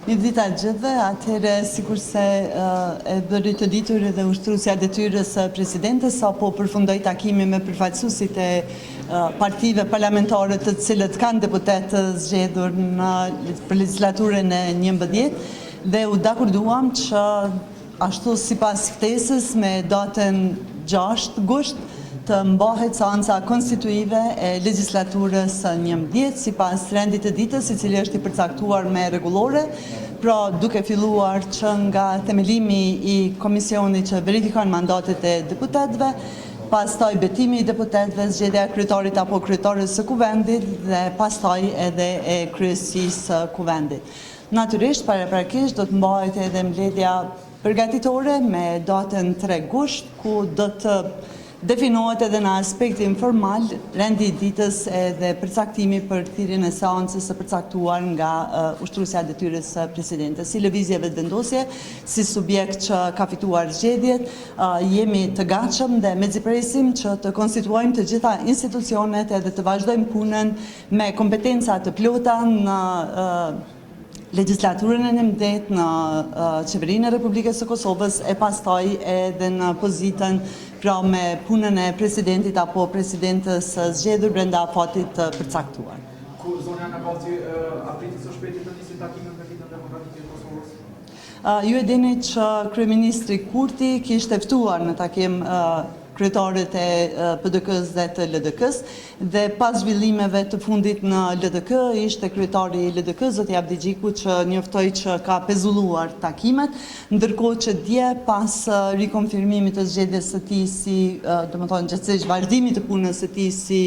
Mirëdita të gjithëve, atëherë sikurse e bëri të ditur edhe ushtruesja e detyrës së presidentes, sapo përfundoi takimi me përfaqësuesit e partive parlamentare të cilët kanë deputetë të zgjedhur në për legjislaturën e 11 dhe u dakorduam që Ashtu sipas ftesës me datën 6 gusht të mbahet seanca konstituive e legjislaturës së 11 sipas rendit të ditës i cili është i përcaktuar me rregullore, pra duke filluar që nga themelimi i komisionit që verifikon mandatet e deputetëve, pastaj betimi i deputetëve, zgjedhja e kryetarit apo kryetares së Kuvendit dhe pastaj edhe e kryesisë së Kuvendit. Natyrisht, paraprakisht do të mbahet edhe mbledhja përgatitore me datën 3 gusht, ku do të definohet edhe në aspektin formal rendi i ditës edhe përcaktimi për thirrjen e seancës së përcaktuar nga ushtruesja e detyrës së presidentes. Si Lëvizje Vetëvendosje, si subjekt që ka fituar zgjedhjet, jemi të gatshëm dhe mezi presim që të konstituojmë të gjitha institucionet edhe të vazhdojmë punën me kompetenca të plota në legjislaturën e 11 në qeverinë e Republikës së Kosovës e pastaj edhe në pozitën pra me punën e presidentit apo presidentes së zgjedhur brenda afatit të përcaktuar. Ku zonja Nagavci, a pritet së shpejti të nisin takimet me Lidhjen Demokratike të Kosovës? Ju e dini që kryeministri Kurti kishte ftuar në takim kryetarët e PDK-së dhe të LDK-së dhe pas zhvillimeve të fundit në LDK ishte kryetari i LDK-së, zoti Abdixhiku që njoftoi që ka pezulluar takimet, ndërkohë që dje pas rikonfirmimit të zgjedhjes së tij si, domethënë gjegjësisht vazhdimit të punës së tij si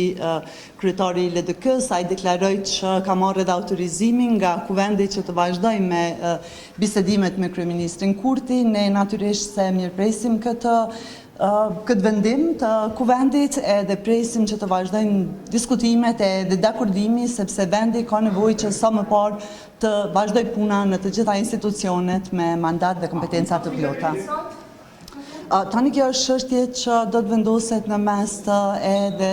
kryetari i LDK-së, ai deklaroi që ka marrë edhe autorizimin nga Kuvendi që të vazhdojë me bisedimet me kryeministrin Kurti. Ne natyrisht se mirëpresim këtë këtë vendim të Kuvendit edhe presim që të vazhdojnë diskutimet edhe dakordimi sepse vendi ka nevojë që sa më parë të vazhdojë puna në të gjitha institucionet me mandat dhe kompetenca të plota. Tani kjo është çështje që do të vendoset në mes të edhe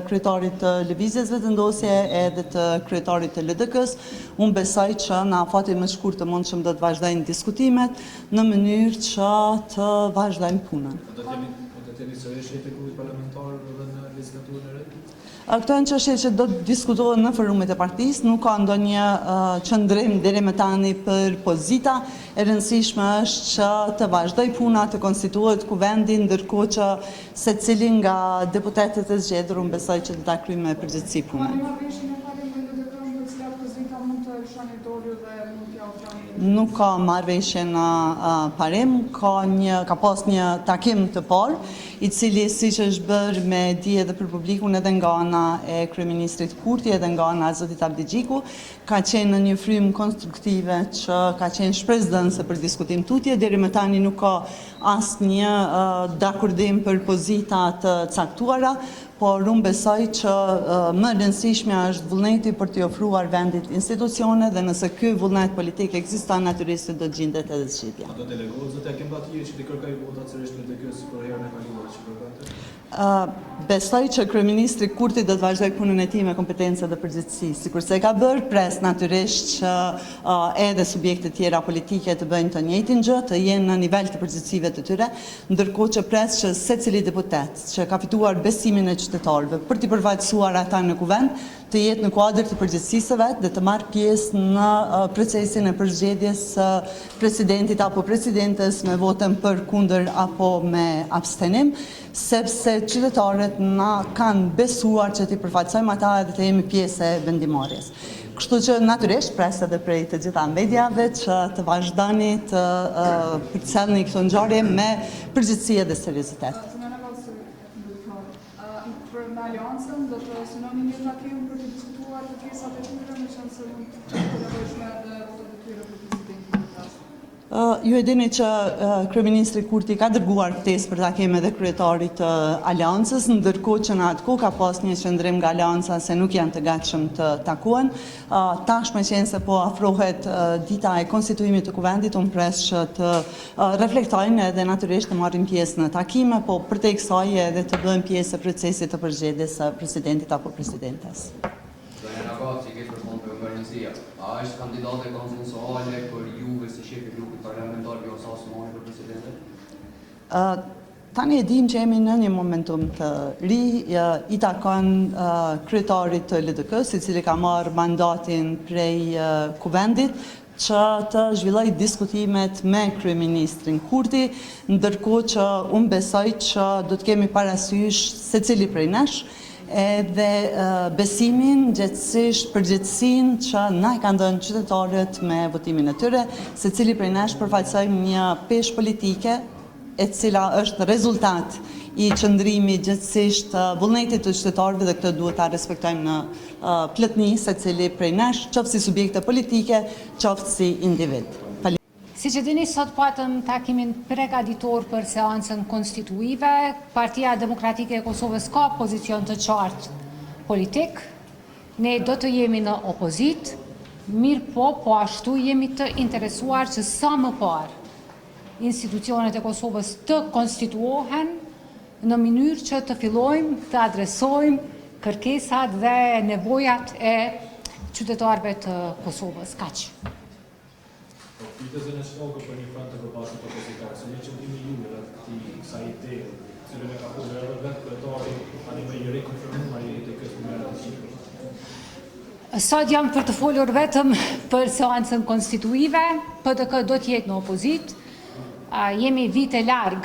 kryetarit të Lëvizjes Vetëvendosje edhe të kryetarit të LDK-së. Unë besoj që në afatin më të shkurt të mundshëm do të vazhdojnë diskutimet në mënyrë që të vazhdojmë punën. A do të jeni sërish shef i grupit parlamentar edhe në legjislaturën e re? Këto janë çështje që do të diskutohen në forumet e partisë, nuk ka ndonjë qëndrim deri më tani për pozita. E rëndësishme është që të vazhdojë puna, të konstituohet Kuvendi, ndërkohë që secili nga deputetët e zgjedhur unë besoj që do ta kryejë me përgjegjësi punën. Ka një marrëveshje në parim me LDK-në për cilat pozita mund të lëshoni dorë dhe mund t'ia ofroni Nuk ka marrëveshje në parim, ka një ka pas një takim të parë i cili siç është bërë me dije edhe për publikun edhe nga ana e kryeministrit Kurti edhe nga ana e zotit Abdixhiku, ka qenë në një frymë konstruktive që ka qenë shpresëdhënëse për diskutim tutje, deri më tani nuk ka asnjë dakordim për pozita të caktuara, por unë besoj që më e rëndësishmja është vullneti për t'i ofruar vendit institucione dhe nëse ky vullnet politik ekziston, natyrisht se do të gjindet edhe zgjidhja. A do të delegohet zoti Agim Bahtiri që t'i kërkojë votat sërish LDK-së sikur herën e kaluar që kërkonte? Besoj që kryeministri Kurti do të vazhdojë punën e tij me kompetencë dhe përgjegjësi, sikurse e ka bërë, pres natyrisht që edhe subjektet tjera politike të bëjnë të njëjtin gjë, të jenë në nivel të përgjegjësive të tyre, ndërkohë që pres që secili deputet që ka fituar besimin e qytetarëve për t'i përfaqësuar ata në Kuvend, të jetë në kuadër të përgjegjësisë së vet dhe të marrë pjesë në procesin e përzgjedhjes së presidentit apo presidentes me votën për, kundër apo me abstenim, sepse qytetarët na kanë besuar që t'i përfaqësojmë ata edhe të jemi pjesë e vendimmarrjes. Kështu që natyrisht pres edhe prej të gjitha mediave që të vazhdoni të përcjellni këto ngjarje me përgjegjësi edhe seriozitet. Për me Aleancën do të synoni një takim për të diskutuar kërkesat e tyre, meqenëse mund të jetë të nevojshme edhe votat e tyre për presidentin në këtë rast. Ju e dini që kryeministri Kurti ka dërguar ftesë për takim edhe kryetarit të Aleancës, ndërkohë që në atë kohë ka pas një qëndrim nga Aleanca se nuk janë të gatshëm të takohen. Tash meqenëse po afrohet dita e konstituimit të Kuvendit, unë pres që të reflektojnë edhe natyrisht të marrin pjesë në takime, po përtej kësaj edhe të bëhen pjesë e procesit të përzgjedhjes së presidentit apo presidentes. Zonja Nagavci, ke. mikrofon për nga rëndësia. A është kandidate konsensuale për juve si shef i grupit parlamentar Vjosa Osmani për presidente? Tani e dimë që jemi në një momentum të ri, i takon kryetarit të LDK-së, i cili ka marrë mandatin prej Kuvendit, që të zhvillojë diskutimet me kryeministrin Kurti, ndërkohë që unë besoj që do të kemi parasysh secili prej nesh edhe besimin, gjegjësisht përgjegjësinë që na e kanë dhënë qytetarët me votimin e tyre, secili prej nesh përfaqësojmë një peshë politike, e cila është rezultat i qëndrimit gjegjësisht vullnetit të qytetarëve dhe këtë duhet ta respektojmë në plotni secili prej nesh, qoftë si subjekte politike, qoftë si individ. Faleminderit. Siç e dini, sot patëm takimin pregaditor për seancën konstituive. Partia Demokratike e Kosovës ka pozicion të qartë politik. Ne do të jemi në opozitë, mirëpo po ashtu jemi të interesuar që sa më parë institucionet e Kosovës të konstituohen në mënyrë që të fillojmë të adresojmë kërkesat dhe nevojat e qytetarëve të Kosovës. Kaq. Po flitet zonja Çitaku për një front të përbashkët opozitar, cili është qëndrimi juaj rreth këtij kësaj ideje, të cilën e ka folur edhe vetë kryetari tani më i rikonfirmuar i LDK-së Muharrem Zeqiri. Sot jam për të folur vetëm për seancën konstituive, PDK do të jetë në opozitë, jemi vite larg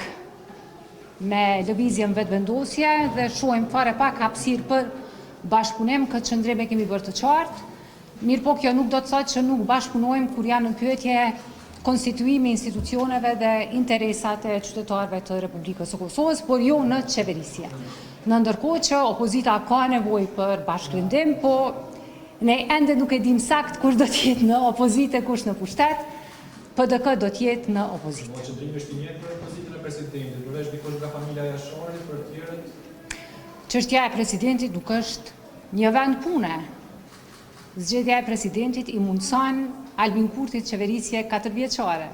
me lëvizjen Vetëvendosje dhe shohim fare pak hapësirë për bashkëpunim, këtë qëndrim e kemi bërë të qartë. Mirëpo kjo nuk do të thotë që nuk bashkëpunojmë kur janë në pyetje konstituimi i institucioneve dhe interesat e qytetarëve të Republikës së Kosovës, por jo në qeverisje. Në ndërkohë që opozita ka nevojë për bashkërendim, po ne ende nuk e dimë saktë kush do të jetë në opozitë e kush në pushtet, PDK do të jetë në opozitë. Po qëndrimi është i njëjtë për pozitën e presidentit, përveç dikush nga familja Jashari, për tjerët? Çështja e presidentit nuk është një vend pune. Zgjedhja e presidentit i mundëson Albin Kurtit qeverisje katërvjeçare.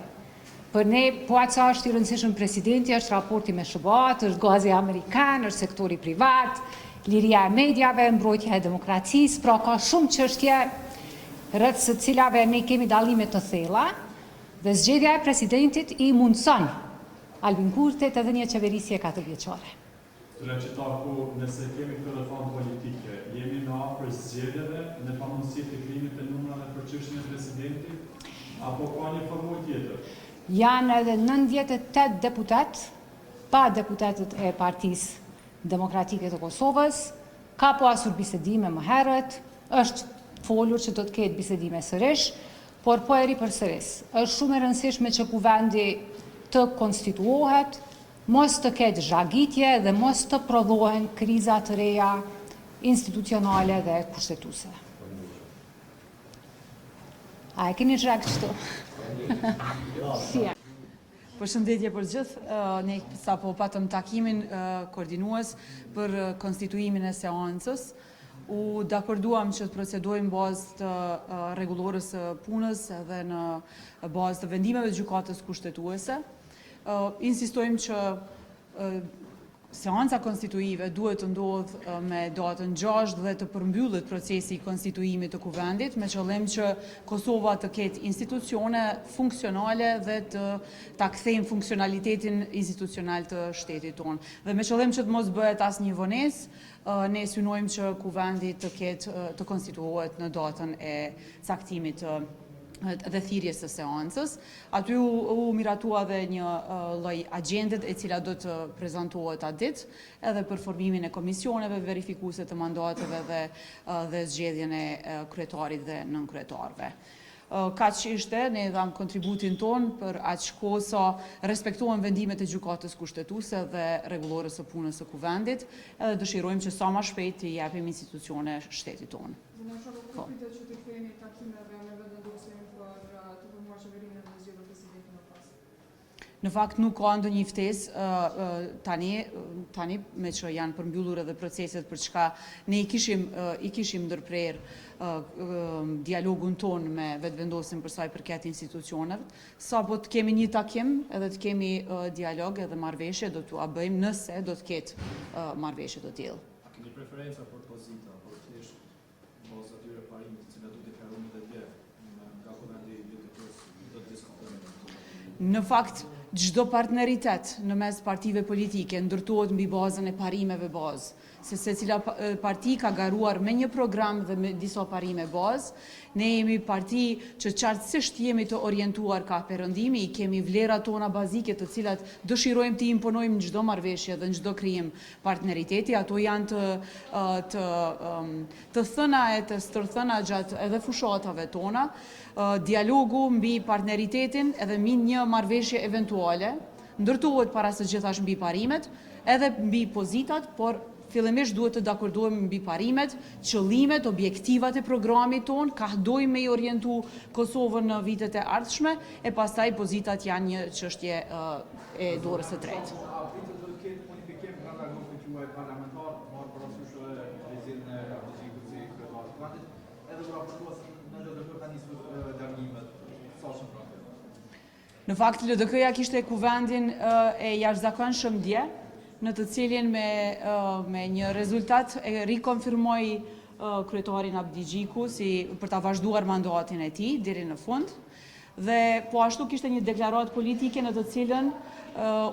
Për ne, po aq sa është i rëndësishëm presidenti, është raporti me SHBA-të, është gazi amerikan, është sektori privat, liria e mediave, mbrojtja e demokracisë, pra ka shumë çështje rreth së cilave ne kemi dallime të thella dhe zgjedhja e presidentit i mundëson Albin Kurtit edhe një qeverisje katërvjeçare. Zonja Çitaku, nëse kemi këtë rrethanë politike, jemi më afër zgjedhjeve në pamundësi të krijimit të numrave për çështjen e presidentit, apo ka një formulë tjetër? Janë edhe 98 deputetë, pa deputetët e Partisë Demokratike të Kosovës, ka pasur bisedime më herët, është folur që do të ketë bisedime sërish, por po e ripërsëris, është shumë e rëndësishme që Kuvendi të konstituohet, Mos të ketë zhagitje dhe mos të prodhohen kriza të reja institucionale dhe kushtetuese. A e keni zhag qëtu? Përshëndetje për gjithë, ne sapo patëm takimin koordinues për konstituimin e seancës. U dakorduam që të procedojmë në bazë të rregullores së punës dhe në bazë të vendimeve të gjykatës kushtetuese. Insistojmë që seanca konstituive duhet të ndodhë me datën 6 dhe të përmbyllet procesi i konstituimit të kuvendit me qëllim që Kosova të ketë institucione funksionale dhe të ta kthejmë funksionalitetin institucional të shtetit tonë. Dhe me qëllim që të mos bëhet asnjë vonesë, ne synojmë që kuvendi të ketë të konstituohet në datën e caktimit të dhe thirrjes së seancës. Aty u miratua dhe një lloj agjende e cila do të prezantohet atë ditë, edhe për formimin e komisioneve verifikuese të mandateve dhe dhe zgjedhjen e kryetarit dhe nënkryetarëve. Kaq ishte, ne dhamë kontributin tonë për aq kohë sa respektohen vendimet e Gjykatës Kushtetuese dhe rregullores së punës së Kuvendit, edhe dëshirojmë që sa ma shpejt t'i japim institucione shtetit tonë. Zonja Çitaku, kur pritet që t'i ktheheni takimeve me Vetëvendosjen për të formuar qeverinë dhe zgjedhur presidentin më pas? Në fakt nuk ka ndonjë ftesë tani, tani meqë janë përmbyllur edhe proceset për çka ne i kishim i kishim ndërprerë dialogun tonë me Vetëvendosjen për sa i përket institucioneve. Sapo të kemi një takim edhe të kemi dialog edhe marrëveshje do t'ua bëjmë nëse do të ketë marrëveshje të tillë. A keni preferenca për pozita apo thjesht në bazë atyre parimeve të cilat. Në fakt, çdo partneritet në mes partive politike ndërtohet mbi bazën e parimeve bazë, se secila parti ka garuar me një program dhe me disa parime bazë. Ne jemi parti që qartësisht jemi të orientuar kah perëndimi, i kemi vlerat tona bazike të cilat dëshirojmë t'i imponojmë në çdo marrëveshje dhe në çdo krijim partneriteti. Ato janë të të të thëna e të stërthëna gjatë edhe fushatave tona. Dialogu mbi partneritetin edhe mbi një marrëveshje eventuale ndërtohet para së gjithash mbi parimet, edhe mbi pozitat, por fillimisht duhet të dakordohemi mbi parimet, qëllimet, objektivat e programit tonë, kah dojmë me i orientu Kosovën në vitet e ardhshme, e pastaj pozitat janë një çështje e dorës së tretë. A pritet të ketë unifikim brenda grupit juaj parlamentar, marrë parasysh edhe rizgjedhjen e Abdixhikut si kryetar të Kuvendit, Edhe u raportua se në LDK ka nisur largimet, sa qëndron kjo? Në fakt LDK-ja kishte kuvendin e jashtëzakonshëm dje, në të cilin me me një rezultat e rikonfirmoi kryetarin Abdixhiku si për ta vazhduar mandatin e tij deri në fund. Dhe po ashtu kishte një deklaratë politike në të cilën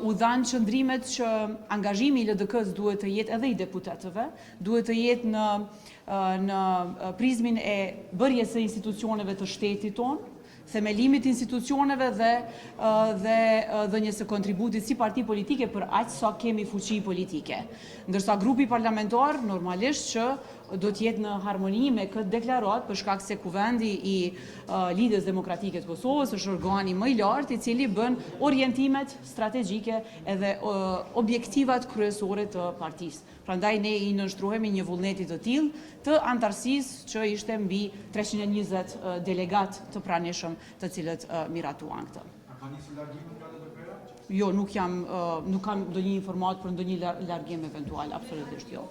u dhanë qëndrimet që angazhimi i LDK-së duhet të jetë edhe i deputetëve, duhet të jetë në në prizmin e bërjes së institucioneve të shtetit tonë, themelimit të institucioneve dhe dhe dhënies së kontributit si parti politike për aq sa kemi fuqi politike. Ndërsa grupi parlamentar normalisht që do të jetë në harmoni me këtë deklaratë për shkak se Kuvendi i Lidhjes Demokratike të Kosovës është organi më i lartë i cili bën orientimet strategjike edhe objektivat kryesore të partisë. Prandaj ne i nënshtrohemi një vullneti të tillë të anëtarësisë që ishte mbi 320 delegatë të pranishëm të cilët miratuan këtë. A ka nisur largimet nga LDK-ja? Jo, nuk jam, nuk kam ndonjë informatë për ndonjë largim eventual, absolutisht jo.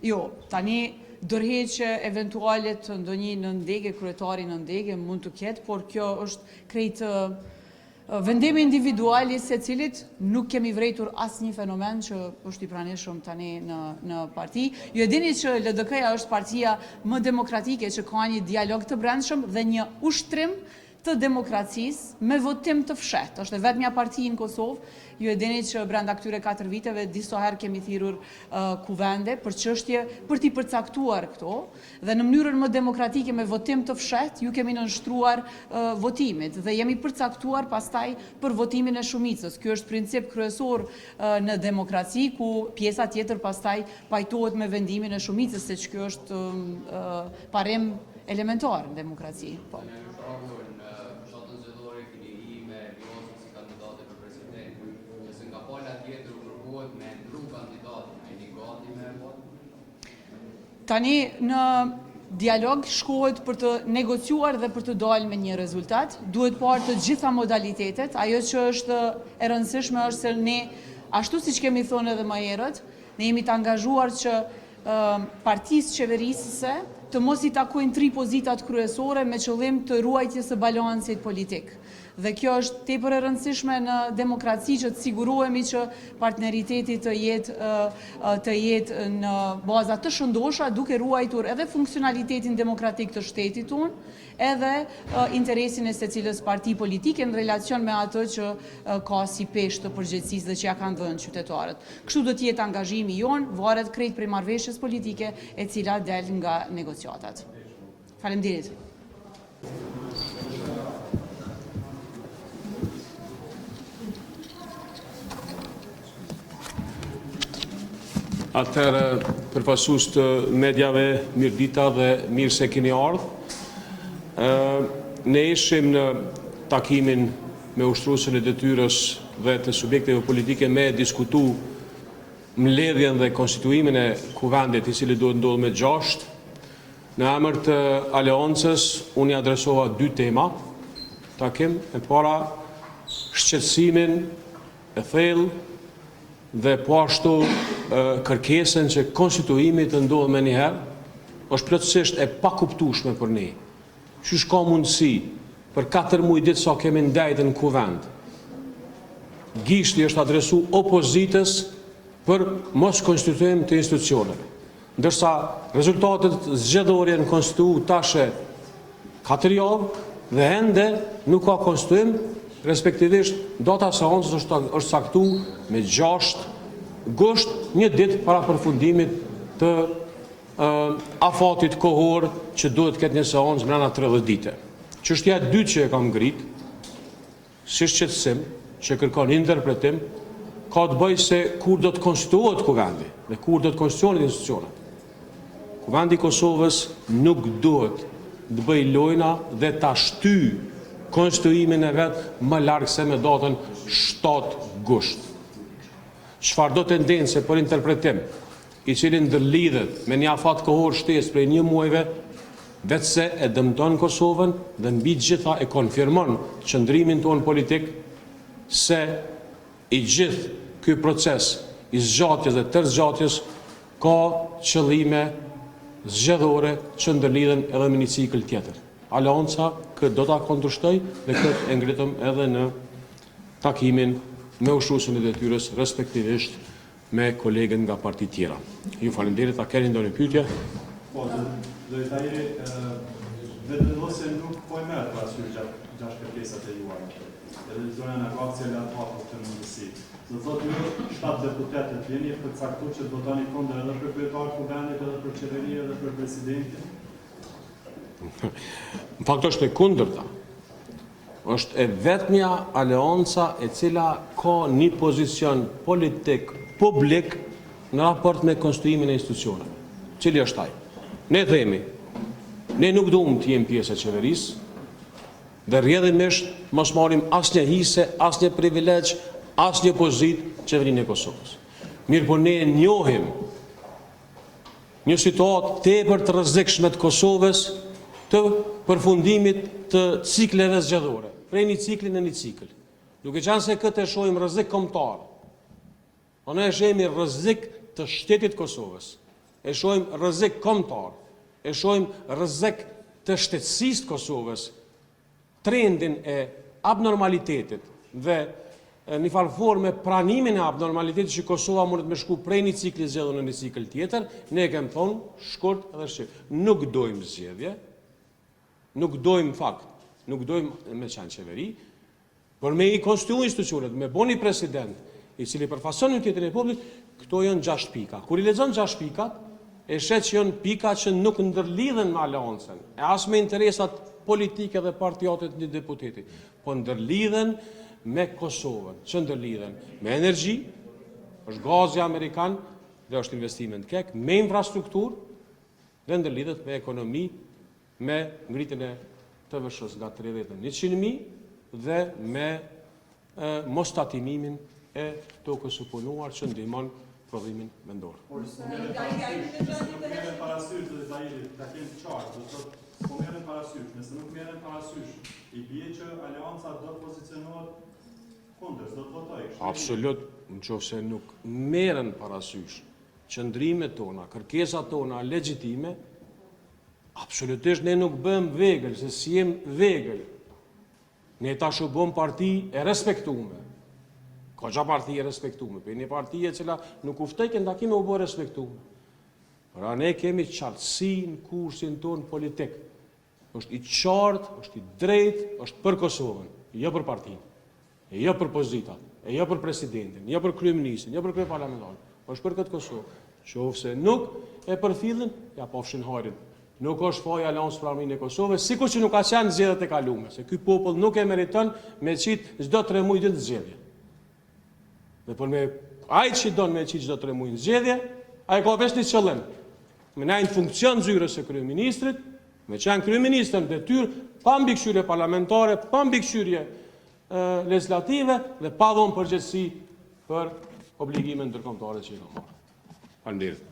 Jo, tani dorëheqje eventuale të ndonjë nëndege, kryetari nëndege mund të ketë, por kjo është krejt Vendim individual i secilit, nuk kemi vrejtur asnjë fenomen që është i pranishëm tani në në parti. Ju e dini që LDK-ja është partia më demokratike që ka një dialog të brendshëm dhe një ushtrim të demokracisë me votim të fshehtë. Është e vetmja parti në Kosovë. Ju e dini që brenda këtyre katër viteve disa herë kemi thirrur kuvende për çështje për t'i përcaktuar këto. Dhe në mënyrën më demokratike me votim të fshehtë ju kemi nënshtruar votimit dhe jemi përcaktuar pastaj për votimin e shumicës. Ky është princip kryesor në demokraci ku pjesa tjetër pastaj pajtohet me vendimin e shumicës, seç ky është parim elementar në demokraci. Po. Tani në dialog shkohet për të negociuar dhe për të dalë me një rezultat. Duhet parë të gjitha modalitetet. Ajo që është e rëndësishme është se ne, ashtu siç kemi thënë edhe më herët, ne jemi të angazhuar që partisë qeverisëse të mos i takojnë tri pozitat kryesore me qëllim të ruajtjes së balancit politik. Dhe kjo është tepër e rëndësishme në demokraci që të sigurohemi që partneriteti të jetë të jetë në baza të shëndosha duke ruajtur edhe funksionalitetin demokratik të shtetit tonë, edhe interesin e secilës parti politike në relacion me atë që ka si peshë të përgjegjësisë dhe që ia kanë dhënë qytetarët. Kështu do të jetë angazhimi jonë, varet krejt prej marrëveshjes politike e cila del nga negociatat. Faleminderit. Atëherë, përfaqësues të mediave, mirëdita dhe mirë se keni ardhë. Ne ishim në takimin me ushtruesen e detyrës dhe të subjekteve politike me diskutu mbledhjen dhe konstituimin e kuvendit i cili duhet ndodhë me 6. Në emër të Aleancës, unë i adresova dy tema, takim, e para, shqetësimin e thellë dhe po ashtu kërkesën që konstituimi të ndodhë menjëherë, është plotësisht e pakuptueshme për ne. Qysh ka mundësi për 4 muaj ditë sa kemi ndejtë në kuvend? gishti është adresu opozitës për moskonstituim të institucioneve. Ndërsa rezultatet zgjedhore janë konstituu tash e 4 javë dhe ende nuk ka konstituim, respektivisht data e seancës është, është caktu me 6 gusht, një ditë para përfundimit të afatit kohor që duhet të ketë një seancë mrena 30 dite. Çështja e dytë që e kam ngrit, si shqetësim që kërkon interpretim, ka të bëjë se kur do të konstituohet kuvendi dhe kur do të konstituohen institucionet. Kuvendi i Kosovës nuk duhet të bëjë lojna dhe ta shtyjë konstituimin e vet më larg se me datën 7 gusht. Çfarëdo tendence për interpretim, i cili ndërlidhet me një afat kohor shtesë prej një muajve, veçse e dëmton Kosovën dhe mbi të gjitha e konfirmon qëndrimin tonë politik se i gjithë ky proces i zgjatjes dhe tërzgjatjes ka qëllime zgjedhore që ndërlidhen edhe me një cikël tjetër. Aleanca këtë do ta kundërshtojë dhe këtë e ngritëm edhe në takimin me ushtruesin e detyrës, respektivisht me kolegët nga partitë tjera. Ju faleminderit, a keni ndonjë pyetje? Po, zoti Tahiri, Vetëvendosje nuk po i merr parasysh gjashtë kërkesat e juaja. Edhe zonja Nagavci e la të hapur këtë mundësi. Do të thotë ju shtatë deputetët jeni përcaktuar që të votoni kundër edhe për kryetar të Kuvendit, edhe për qeveri, edhe për presidentin? Në fakt është e kundërta. Është e vetmja aleanca e cila ka një pozicion politik publik në raport me konstituimin e institucioneve. Cili është ai? Ne themi, ne nuk duam të jemi pjesë e qeverisë dhe rrjedhimisht mos marrim asnjë hise, asnjë privilegj, asnjë pozitë në qeverinë e Kosovës. Mirëpo ne njohim Një situatë tepër të rrezikshme të Kosovës të përfundimit të cikleve zgjedhore, prej një cikli në një cikël. Duke qenë se këtë e shohim rrezik kombëtar, po ne e shohim rrezik të shtetit të Kosovës, e shohim rrezik kombëtar, e shohim rrezik të shtetësisë të Kosovës, trendin e abnormalitetit dhe në një farë forme pranimin e abnormalitetit që Kosova mundet me shku prej një cikli zgjedhor në një cikël tjetër, ne e kem thonë shkurt dhe shqip. Nuk dojmë zgjedhje, nuk dojmë fakt, nuk dojmë me qenë qeveri, por me i konstitu institucionet, me bo një president, i cili përfaqëson unitetin e popullit, këto janë 6 pika. Kur i lexon 6 pikat, e sheh që janë pika që nuk ndërlidhen me aleancën, e as me interesat politike dhe partiake të një deputeti, po ndërlidhen me Kosovën, që ndërlidhen me energji, është gazi amerikan dhe është investime në KEK, me infrastrukturë dhe ndërlidhet me ekonomi, me ngritjen e TVSH-së nga 30 në 100.000 dhe me mostatimimin e tokës së punuar që ndihmon prodhimin vendor. Por s'po merren parasysh, nuk merren parasysh zoti Tahiri, ta kemi të qartë, do të thotë s'po merren parasysh, nëse nuk merren parasysh, i bie që aleanca do të pozicionohet kundër, s'do të votojë. Absolut, në qoftë se nuk merren parasysh qëndrimet tona, kërkesat tona legjitime, absolutisht ne nuk bëhem vegël, se s'jem vegël. Ne tash u bëm parti e respektume. Koxha parti e respektume. Pe një parti e cila nuk u ftojke në takime u bë respektume. Pra ne kemi qartësi në kursin tonë politik. është i qartë, është i drejtë, është për Kosovën, jo për partinë, e jo për pozitat, e jo për presidentin, jo për kryeministrin, jo për kryeparlamentarin, është për këtë Kosovë. Qoftë se nuk e përfillin, ja pofshin hajrin. Nuk është faji Aleancës për Ardhmërinë e Kosovës, sikur që nuk ka qenë zgjedhjet e kalume, se ky popull nuk e meriton me qit çdo 3 muaj në zgjedhje. Dhe për me ai që don me qit çdo 3 muaj në zgjedhje, ai ka veç një qëllim. Me nejt në funksion zyrës së kryeministrit, me qenë kryeministër në detyrë, pa mbikëqyrje parlamentare, pa mbikëqyrje legjislative dhe pa dhënë përgjegjësi për obligime ndërkombëtare që i ka marrë. Faleminderit.